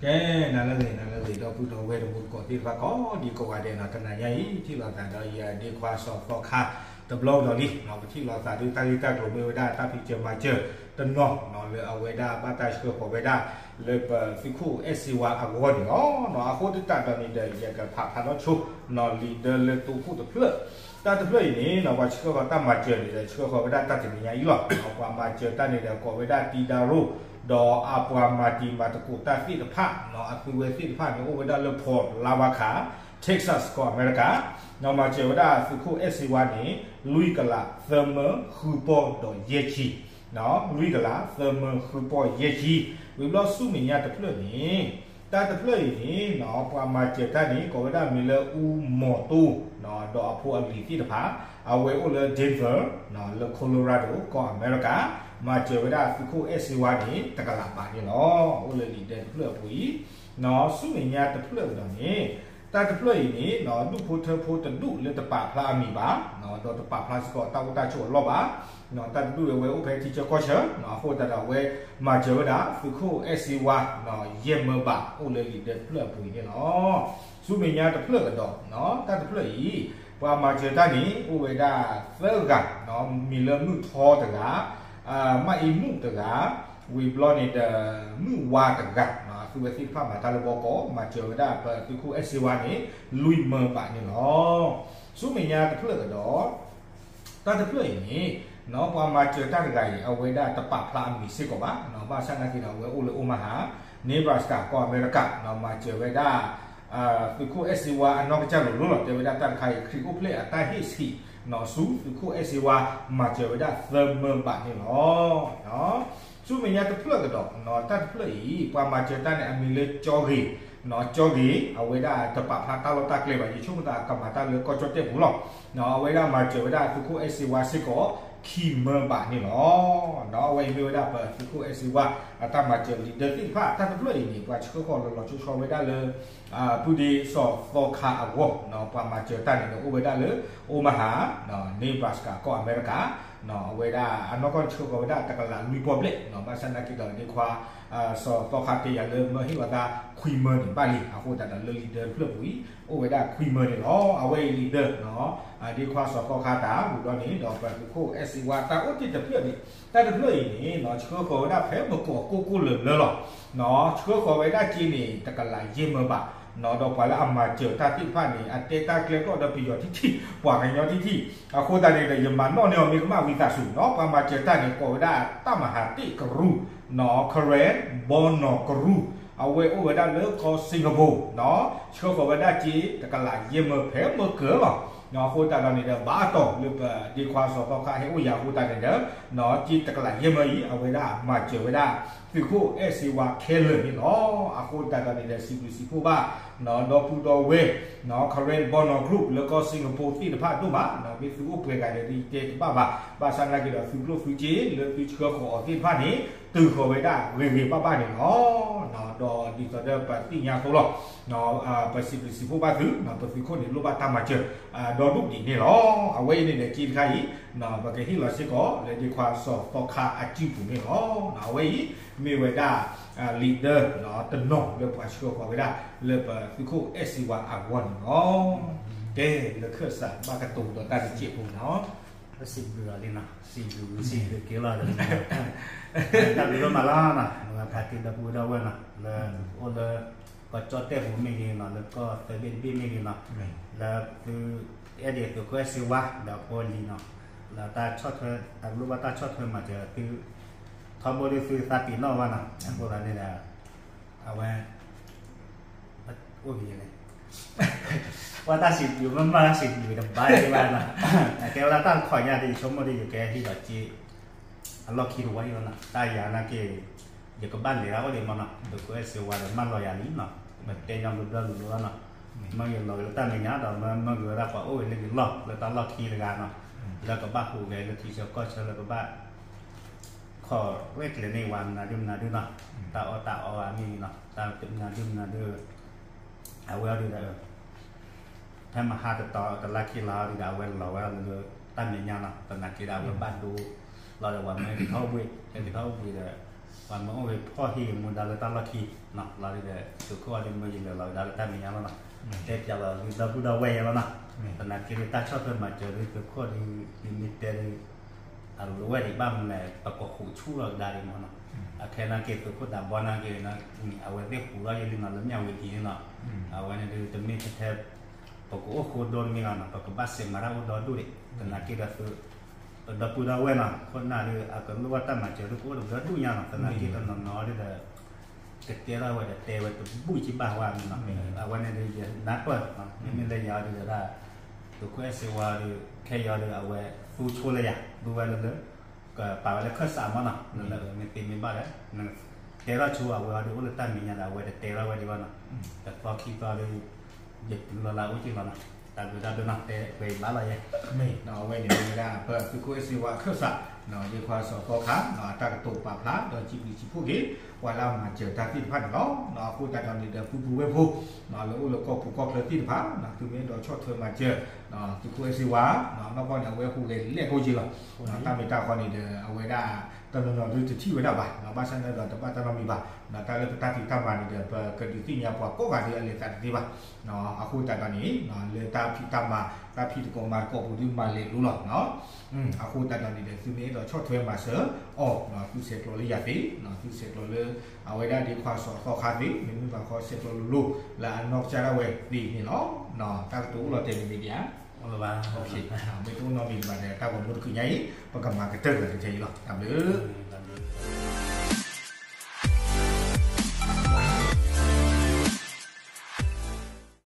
ကဲ, နၤလၢအဂ့ၤ နၤလၢအဂ့ၤ ဒီပုၢ်ဒီဝဲၢ်တံၤသကိးသ့ၣ်တဖၣ်ကိးဒံကိးဂၤဒဲးနီၤ, တနၤညါအံၤ ထံၣ်လိာ်သးဒီးယၤဒ့ခွါစီၤသီခါတဘျီကဒီးလံနီၤ, ပထံၣ်လိာ်သးဒုးတၢ်ဂ့ၢ်တၢ်ကျိၤ မ့ၢ်ဝဲဒၣ်တၢ်ဖံးစၢၤမၤစၢၤတနီၤနီၤ လၢအဝဲဒၣ်ဘၣ်တၢ်ဆှၢဃီၤဝဲဒၣ် လၢပသုးခိၣ်အဲၣ်စ့ဝါအဂီၢ်န့ၣ်လီၤ. အဃိသတးဒီးန့ၣ်ဒီး ယကဖးဖးထီၣ်ဆိနီၤ လံာ်ဒၢလၢတိခိၣ်တဖျၢၣ်, တၢ်တဖျၢၣ်အံၤန့ၣ်နီၤ ပှၤဆှၢဃီၤတၢ်မၤစၢၤန့ၣ်ဒီး ဆှၢဃီၤဝဲဒၣ်တၢ်တနံၤညါအံၤလီၤ. ပှၤမၤစၢၤတၢ်န့ၣ်ဒီး ကိးဝဲဒၣ်တံဒါရိၣ် ဒီးအပှၤမၤတံၤမၤသကိးတၢ်သ့ၣ်တဖၣ်နီၤ အသုဝဲသ့ၣ်တဖၣ်န့ၣ် အိၣ်ဝဲဒၣ်လၢ Fort Lawaka, Texas ကီၢ်အမဲရကၤ, မၤစၢၤဝဲဒၣ်သုးခိၣ်အဲၣ်စ့ဝါန့ၣ် လွံၢ်ကလးသၢမၢဃုပီၢ်ဒီးယဲၢ်ဆံ လွံၢ်ကလးသၢမၢဃုပီၢ်ယဲၢ်ဆံ, ဝံၤဘျီဆူမဲာ်ညါတဖျၢၣ်န့ၣ်, တၢ်တဖျၢၣ်အံၤန့ၣ်နီၤ ပှၤမၤစၢၤတၢ်န့ၣ် ကိးဝဲဒၣ်မံၤလၢအူမီၤတိၢ် ဒီးအဖိအလံၤသ့ၣ်တဖၣ်, အဝဲအိၣ်လၢ Denver လၢ Colorado ကီၢ်အမဲရကၤ, မၤစၢၤဝဲဒၣ်သုးခိၣ်အဲၣ်စ့ဝါန့ၣ် တကလးဘးန့ၣ်လီၤ. အိၣ်လၢလံာ်ဒၢတဖျၢၣ်အပူၤအံၤ, ဆူမဲာ်ညါတဖျၢၣ်ကဒီးန့ၣ်, တၢ်တဖျၢၣ်အံၤန့ၣ်နီၤ ဒူၣ်ဖိထၢဖိတဒူၣ်လၢတပာ်ဖျါအမံၤဘၣ်, ဒီးတပာ်ဖျါစ့ၢ်ကီးတၢ်အိၣ်တၢ်ဆိးအလီၢ်ဘၣ်, တၢ်တဒူၣ်အံၤဝဲအိၣ်ဖဲထံဆၢကီၢ်ဆၢ, အဃိသတးဒီးအဝဲမၤစၢၤဝဲဒၣ်သုးခိၣ်အဲၣ်စ့ဝါ ယဲၢ်မၢဘး အိၣ်လၢလံာ်ဒၢတဖျၢၣ်အပူၤအံၤန့ၣ်လီၤ. ဆူမဲာ်ညါတဖျၢၣ်ကဒီး, တၢ်တဖျၢၣ်အံၤ, ပှၤမၤစၢၤတၢ်န့ၣ် အိၣ်ဝဲဒၣ်သၢဂၤ, မံၤလၢမုၢ်ထီတဂၤ, မၢ်အ့မူးတဂၤ, ဝံၤဘျီန့ၣ်ဒီး မုၢ်ဝါတဂၤ, အသုဝဲသ့ၣ်တဖၣ်မၤတၢ်လၢဘီကီး မၤစၢၤဝဲဒၣ်ပသုးခိၣ်အဲၣ်စ့ဝါန့ၣ် လွံၢ်မၢဘးန့ၣ်လီၤ. ဆူမဲာ်ညါတဖျၢၣ်ကဒီး တၢ်တဖျၢၣ်အံၤန့ၣ်နီၤ ပှၤမၤစၢၤတၢ်တဂၤအံၤ အဝဲဒၣ်တပာ်ဖျါအမံၤစ့ၢ်ကီးဘၣ်, ဘၣ်ဆၣ်နာ်က့ဒီး အဝဲအိၣ်လၢ Omaha, Nebraska ကီၢ်အမဲရကၤ, မၤစၢၤဝဲဒၣ် သုးခိၣ်အဲၣ်စ့ဝါအနီၢ်ကစၢ်လိၤလိၤလီၤ. တဲဝဲဒၣ်တၢ်တခါအံၤ ခရံာ်အိၣ်ဖျဲၣ်အတၢ်ဟ့ၣ်ဆံးနီၤ ဆူသုးခိၣ်အဲၣ်စ့ဝါ မၤစၢၤဝဲဒၣ်သၢမၢဘးန့ၣ်လီၤ. ဆူမဲာ်ညါတဖျၢၣ်ကဒီး, တၢ်တဖျၢၣ်အံၤ ပှၤမၤစၢၤတၢ်န့ၣ် အမံၤလၢကၠီဂ့ၤ, ကၠီဂ့ၤ အဝဲဒၣ်တပာ်ဖျါတၢ်လီၢ်တၢ်ကျဲဘၣ်, ယဆိကမိၣ်သးကမၤတၢ်လၢကီၢ်ကၠီၣ်တဲၣ်ပူၤလီၤ. အဝဲဒၣ်မၤစၢၤဝဲဒၣ်သုးခိၣ်အဲၣ်စ့ဝါစ့ၢ်ကီး ခံမၢဘးန့ၣ်လီၤ. အဝဲအံၤမ့ၢ်ဝဲဒၣ်ပသုးခိၣ်အဲၣ်စ့ဝါ အတၢ်မၤစၢၤလံာ်ဒၢသ့ၣ်တဖၣ်, တၢ်တဖျၢၣ်အံၤန့ၣ် ပှၤဆှၢဃီၤလီၤလီၤဆီဆီဝဲဒၣ်လၢ ပုၢ်ဒ့စီၤသီခါအဂီၢ်, ပှၤမၤစၢၤတၢ်န့ၣ်ဒီး အိၣ်ဝဲဒၣ်လၢ Omaha, Nebraska ကီၢ်အမဲရကၤ, အဝဲဒၣ်အနီၢ်ကီၢ်န့ၣ်ဆှၢဃီၤဝဲဒၣ်တကလးလွံၢ်ပီၢ်ဘျဲၣ်, ဘၣ်ဆၣ်နာ်က့ဒီး ဒ့ခွါ စီၤသီခါတဲယၤလၢ မၢဟ့ၣ်လီၤသးခွံမၢန့ၣ်ဘၣ်လံ, အဃိသတးဒီးလၢလံာ်ဒၢတဖျၢၣ်ပူၤအံၤ အိၣ်ဝဲဒၣ်ခွံမၢန့ၣ်လီၤ. အဝဲအံၤလံာ်ဒၢ ဒ့ခွါစီၤသီခါတၢ် ဝံၤဘျီန့ၣ်ဒီး ပသုးခိၣ်အဲၣ်စ့ဝါ တၢ်အိၣ်တ့ၢ်တဖျၢၣ်န့ၣ်, တၢ်တဖျၢၣ်အံၤန့ၣ် ဆှၢဃီၤဝဲဒၣ်ဖဲမုၢ်ကီၢ်ကိၢ်ကိၢ်လၢၤလၢၤလီၤ. ဆှၢဃီၤဝဲဒၣ်က့န့ၣ် တကလးယဲၢ်မၢဘး, ဒီးပှၤလၢအမၤစၢၤတၢ်သ့ၣ်တဖၣ်န့ၣ် အတဲတၢ်ကျဲကျီၢ်ဒီးပယီၤထံထံၣ် ပှၤကညီထံထံၣ်, အဃိသတးန့ၣ်ဒီး ယမၤနီၣ်န့ၢ်အီၤမ့ၢ်ကမၣ်ဝံသးစူၤနီၤ, ပှၤမၤစၢၤတၢ်န့ၣ် ကိးဝဲဒၣ်တၢ်မၤဟးတ့ၣ်ကရူၢ်, Karen ဘီနီၢ်ကရူၢ်, အဝဲအိၣ်ဝဲဒၣ်လၢကီၢ် Singapore, ဆှၢဃီၤဝဲဒၣ်က့ တကလးယဲၢ်မၢဖဲမုၢ်ကၢၤလီၤ. အဃိသတးဒီးန့ၣ်ဒီး ဘၣ်အတီၢ်လၢပဒ့ခွါစီၤသီခါဟဲအိၣ်ယၤအဃိသတးန့ၣ်ဒီး က့တကလးယဲၢ်မၢအံၤ အဝဲဒၣ်မၤစၢၤဝဲဒၣ် သုးခိၣ်အဲၣ်စ့ဝါခဲလၢာ်န့ၣ်လီၤ. အဃိသတးဒီးန့ၣ်ဒီး စံးဘျုးစံးဖှိၣ်ဘၣ် ဒီပုၢ်ဒီဝဲၢ် Karen ဘီနီၢ်ကရူၢ် လၢကီၢ် Singapore သ့ၣ်တဖၣ်ဒိၣ်မး, မ့ၢ်သုအိၣ်ပှဲၤဂၤဒီး ယတဲတဘၣ်ဘၣ်, ဘၣ်ဆၣ်နာ်က့ဒီး သုကျိၣ်သုစ့လၢသုဆှၢဃီၤအီၤသ့ၣ်တဖၣ်န့ၣ် တုၤဃီၤဝဲဒၣ်ဂ့ၤဂ့ၤဘၣ်ဘၣ်န့ၣ်လီၤ. ဒီးဒ်သိးဒီးပသ့ၣ်ညါအသိးလီၤ ပစံးဘျုးစံးဖှိၣ်ဘၣ်သု, ပသုးခိၣ်န့ၣ်လိၣ်ဘၣ်တၢ်မၤစၢၤ ဒီဒူၣ်ဒံးန့ၣ်လီၤ. အဝဲအံၤန့ၣ်ဒီး က့တခါအံၤ ပကဟ့ၣ်လီၤစ့ၢ်ကီးလၢဒ့ခွါစီၤသီခါအစုပူၤန့ၣ်လီၤ. အဝဲအံၤ မ့ၢ်ဝဲဒၣ် လံာ်ဒၢ တနီၤလၢပှၤဆှၢဃီၤဝဲဒၣ် လၢပသုးခိၣ်အဲၣ်စ့ဝါအဂီၢ်န့ၣ်လီၤ. ကဲ လၢခၢၣ်စးဘၣ်ကတိၤဒီးတၢ်တစဲးဖိနီၤ ပစံးဘျုးအီၤလံနီၤ, စံးဘျုး စံးဘျုးက့ၤလီၤဒီး တၢ်ဘျုးဒိၣ်မးလီၤနီၤ, မ့ၢ်ဖးက့ၤဒီပုၢ်ဝဲၢ်ဒၣ်ဝဲနီၤ, လၢအိၣ်လၢ ကီၢ်ကၠီၣ်တဲၣ်ပူၤမ့ၢ်ဂ့ၤနီၤ, လၢကီၢ်သၢဘ့ၣ်တဘ့ၣ်မ့ၢ်ဂ့ၤနီၤ, လၢသုအဲၣ်ဒိးသုးခိၣ်အဲၣ်စ့ဝါ ဒီးအဖိအလံၤနီၤ, လၢတၢ်ဆီၣ်ထွဲ တၢ်လိၣ်ဘၣ်တၢ်ဆီၣ်ထွဲမၤစၢၤသု ထီဘိဒ်သုသးပ့ၤနီၣ်ဘၣ်နီၤ, အဃိသတးန့ၣ်ဒီး အဝဲ အိၣ်က့ၤန့ၣ် ပှၤတၢ်စံးဘျုးမ့ၢ်မၤတၢ်စံးဘျုးတဘၣ်ဒံးဘၣ်နီၤ, အကဲဝဲဒၣ်တၢ်တခီညါဒီး ယဆိကမိၣ်ဒီး ယကဟ့ၣ်လီၤစ့ အလီၢ်ခံတဝီအံၤလီၤနီၤ, တၢ်ယၤနာ်က့ ယကဘၣ်လဲၤဒၣ်အိၣ်ဒံးမးနီၤ, သုးခိၣ်အဲၣ်စ့ဝါဒီးမၢလီၤယၤလံနီၤ, ပတဲညီဘျီဘျီလီၤနီၤ, မ့ၢ်ယလီၤဂ့ၤလၢတၢ်မဲာ်ညါဒီး မ့ၢ်မၢဂ့ၤဝဲဒၣ်ပှၤအိၣ်ဂ့ၤလၢယလီၢ်လၢတၢ်လီၢ်ခံတဂၤနီၤ, လၢကဘၣ်ဟူးဂဲၤလၢထံဆၢကီၢ်ဆၢလၢကဘၣ် ခိးရဲၣ်ကျဲၤန့ၢ်ဝဲမနုၤဒုမနုၤဒုနီၤ, တၢ်အီၣ်တၢ်အီအမ့ၢ်ဂ့ၤနီၤ, တၢ်မနုၤဒုမနုၤဒု အဝဲအံၤဒီး ဖဲမဟါတတီၤတလါခံလါအံၤဒီး အဝဲလီၤဝဲဒၣ်လၢတၢ်မဲာ်ညါနီၤ, သနာ်က့ဒီး အဝဲဘၣ်ဒိလီၤဒီး ပှၤမၢက့ၤထီၣ်ဝ့ၢ်, ဟဲက့ၤထီၣ်ဝ့ၢ်ဒီး ပှၤမ့ၢ်အိၣ်ဂ့ၤဖှီၣ်ဟံၣ်ဂ့ၤမူဒါလၢတၢ်လီၢ်ခံ, လီၤဒ်ဒီး သုးခိၣ်အီၤဒ်မ့ၢ်ယလဲၤလီၤဝဲဒၣ်လၢတၢ်မဲာ်ညါလီၤနီၤ, တဲပၠးလီၤသုဒီပုၢ်ဒီဝဲၢ်ယဲလီၤနီၤ, သနာ်က့ဒီးတၢ်ဆီၣ်ထွဲမၤစၢၤဒ်သုးခိၣ်ဒ် ဒ်မ့ၢ်တဲဒ် အလိၤဝဲဒံးဘၣ်မနုၤလဲၣ် ပကဃူးဆူၣ်လီၤကဒါဒံးမးနီၤ, အခဲနာ်က့သုးခိၣ်ဒးဘီနာ်က့ အဝဲသ့ၣ်ဃူးထီၣ်ယဲလံနီၤ လၢမၠၣ်ဝတံၤန့ၣ်နီၤ, အဝဲန့ၣ်ဒ်တမ့ၢ်ထဲ ပကအိၣ်ဃိဒိတမ့ၢ်လီၤနီၤ ပကဘၣ်စဲးမၤတၢ်အိၣ်ဒီဒူၣ်ဒံး, သနာ်က့ဒီးသု ပဒီပုၢ်ဒီဝဲၢ်နီၤ ခိၣ်နၢ်ဒီး အကလိၣ်ဘၣ်တၢ်မၤစၢၤဒ် ကအိၣ်ဒီးဒူၣ်ညါနီၤ သနာ်က့တနီၤနီၤဒ်ဒီး ကတဲထီၣ်ဝဲဒီးတဲဝဲတဘူၣ်ကဘၣ်ဝဲနီၤ, အဝဲန့ၣ်ဒီးယနၢ်ပၢၢ် မ့မ့ၢ်လၢယၤဒ်ဒီး သုးခိၣ်အဲၣ်စ့ဝါဒီး ခဲယီၤဒီး အဝဲသူဆိလၢယၤ သူဝဲလၢလၢ ကပာ်ဝဲလၢခၢၣ်စးမးနီၤ လၢလၢမ့ၢ်သ့မ့ၢ်ဘၣ်ဒီး တဲထီၣ်ဆိအဝဲအီၤဒီးအိၣ်လၢတၢ်မဲာ်ညါဒီး အဝဲတတဲထီၣ်ဝဲဒံးဘၣ်နီၤ, တသီခံသီဒီး ယတုၤလီၤလၢအအိၣ်က့ၤလီၤနီၤ, တၢ်ဘျုးတၢ်ဘျုးနီၤ တဲဝဲအံၤဘၣ်လီၤယဲ, မ့ၢ်နီၤ အဝဲန့ၣ်မ့ၢ်ဝဲဒၣ်ပသုးခိၣ်အဲၣ်စ့ဝါအခၢၣ်စး ဒ်ခွါစီၤသီခါ အတၢ်ကတိၤပာ်ဖျါဒီးစံးဘျုးစံးဖှိၣ်က့ၤ ပှၤလၢအမၤစၢၤတၢ်သ့ၣ်တဖၣ်န့ၣ်လီၤ. အဃိသတးဒီးန့ၣ်ဒီး ပုၢ်ပုၢ်ဝဲၢ်ဖိ လၢအိၣ်လၢကီၢ်ပူၤကီၢ်ချၢသ့ၣ်တဖၣ် သုမ့ၢ်အဲၣ်ဒိးဆီၣ်ထွဲမၤစၢၤ သုးခိၣ်အဲၣ်စ့ဝါ နီၢ်ကီၢ်န့ၣ် အဝဲဟူးဂဲၤလဲၣ်ကိးက့ၤလီၤ. တၢ်မ့ၢ်တၢ်ဃီန့ၣ်ဒီး အဝဲဒၣ် တနီၤနီၤဒုတထံၣ်ဝဲဒၣ်ဘၣ် ဘၣ်ဆၣ်န့ၣ်ဒီးတဘၣ်တၢ်နီတမံၤဘၣ်, တၢ်လၢပတၢ်ဖံးတၢ်မၤန့ၣ်ဒီး ပကဒုးသ့ၣ်ညါပှၤကိးဂၤဒဲးအလဲၤသးတသ့ဘၣ်. အဃိသတးဒီးန့ၣ် လၢတၢ်ဖံးတၢ်မၤ တၢ်ဖံးသကိးမၤသကိးပူၤဒုးမၤလဲၤလိၤလီၤ. အဃိသတးဒီးန့ၣ်ဒီး သုမ့ၢ်အဲၣ်ဒိးဆီၣ်ထွဲမၤစၢၤအီၤ သုဆဲးကျိးလၢယၤသ့, သုဆဲးကျိးလၢ အဝဲဒၣ်ဒ်ခွါစီၤသီခါသ့, မ့မ့ၢ်ဘၣ်ဃီဆဲးကျိးလိၤလိၤ လၢအနီၢ်ကစၢ်ဒၣ်ဝဲသ့န့ၣ်လီၤ. တၢ်ကတိၤအိၣ်လီၤတဲာ်န့ၣ်မ့ၢ်ဒ်ဧါ, မ့ၢ်တအိၣ်နီတမံၤဘၣ်ဒီး တၢ်ဂီၤမူတကုးညါအံၤ ပကမၤကတၢၢ်လီၤတထဲအံၤလီၤ. တၢ်ဘျုး